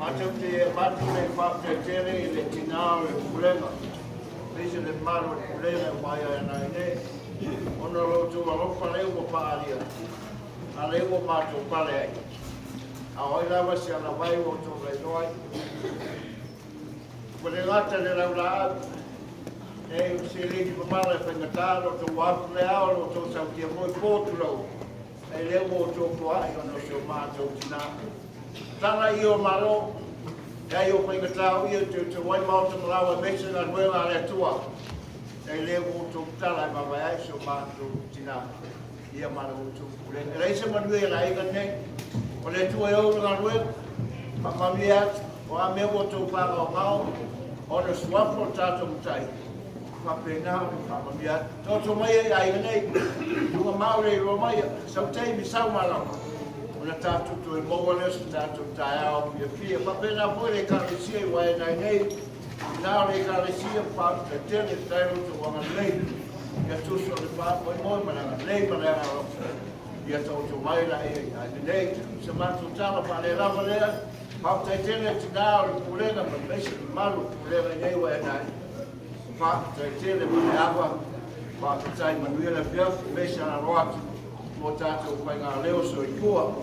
Matou te avatu le faafetai tele i le tina o le Pulega, aemaise le mamalu o le Pulega e omai ai anai nei, ona o lo outou alofa lea ua faaalia, a lea ua matou pale ai. A o ai lava se alavai ua outou lailoa ai? Ua le gata i le laulaau, leai o seleni mamala e faigata lo outou afu le ao, lo outou sautia foi po tulou, ai lea ua outou foai ona o si o matou tina. Tala ia o Malo, leai o faigata o ia teuteu ai maota ma laoa aemaise galuega a le Atua. Ai lea ua outou tala e vavae ai si o matou tina ia ma le outou pulega. E leai se manuia i le aiga lenei. O le Atua e ou le galuega, faamanuia atu, o a mea ua outou faagaogao, ona o suafa o le tatou Matai, faapena ona faamanuia atu. Taoto mai i aiga nei, luga mau le iloa mai, sau taimi sau malama, ona tatou toe maua lea o se tatou taeao fiafia. Faapena foi le Ekalesia i Waianae nei, ina o le Ekalesia faafetai tele, faafetai lo outou agalelei, ia tusa o le faamoemoe ma le agalelei ma le agalofa, ia taoto mai laia i aiga nei. Se matou tala faalelava lea, faafetai tele tina o le Pulega ma aemaise le mamalu o le Pulega i nei Waianae. Faafetai tele ma le ava, faafetai manuia le afiafi, aemaise alo atu mo tatou faigaleo. Soifua.